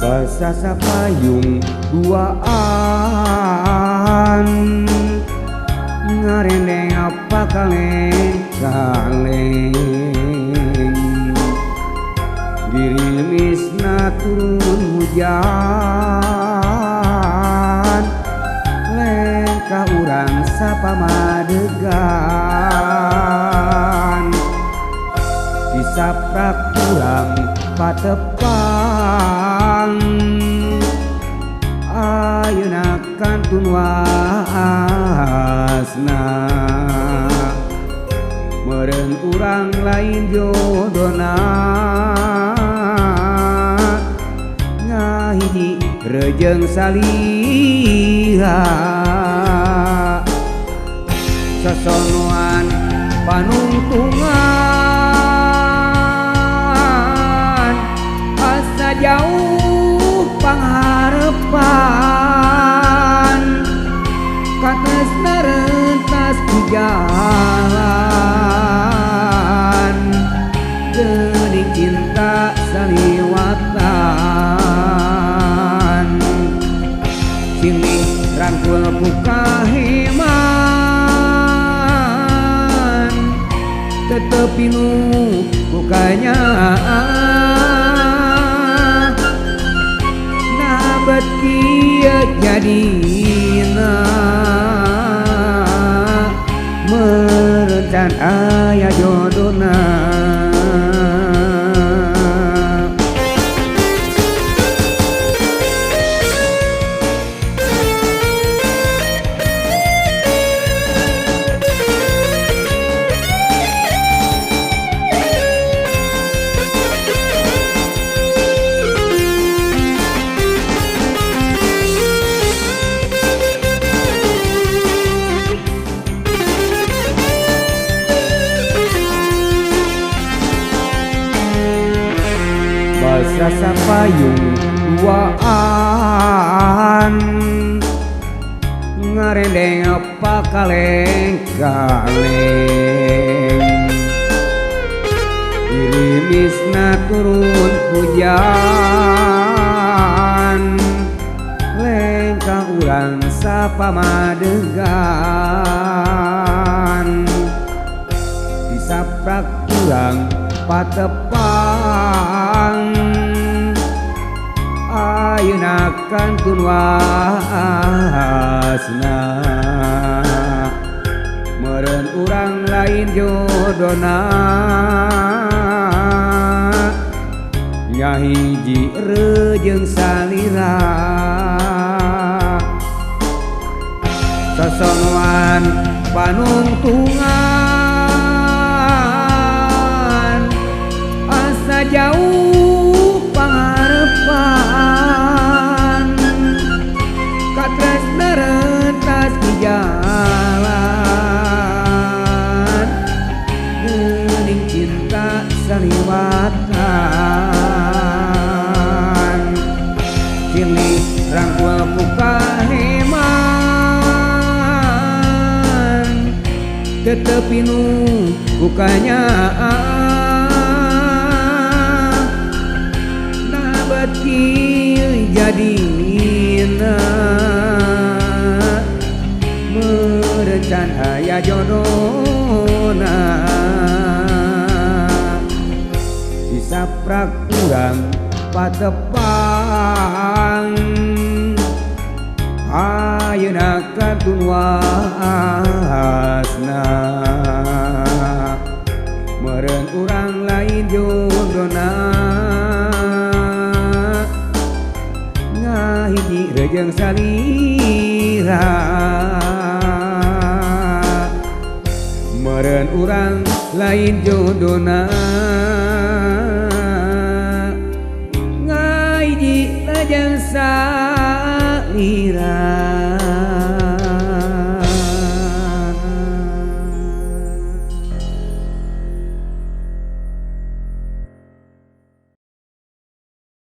Basa sapayung duaan ngarendeng apa kaleng-kaleng girimisna turun hujan lengkah urang sapamadegan disaprak urang patepang ayeuna kantun waasna meureun urang lain jodona ngahiji rejeung salira sosonoan panungtungan asa jauh pangharepan katresna rentas ku jalan geuning cinta saliwatan silih rangkul ku kaheman tetep pinuh ku kanyaah bet kieu jadina meureun aya jodona. Basa sapayung duaan ngarendeng apa kaleng-kaleng girimisna turun hujan lengkah urang sapamadegan disaprak urang patepang ayeuna kantun waasna meureun urang lain jodona ngahiji rejeung salira sosonoan panungtungan asa jauh pangharepan katresna rentas di jalan geuning cinta saliwatan silih rangkul ku kaheman tetep pinuh ku kanyaah bet kieu jadina meureun can aya jodona disaprak urang patepang ayeuna kantun waasna meureun urang lain jodona ngahiji rejeung salira meureun urang lain jodona ngahiji rejeung salira.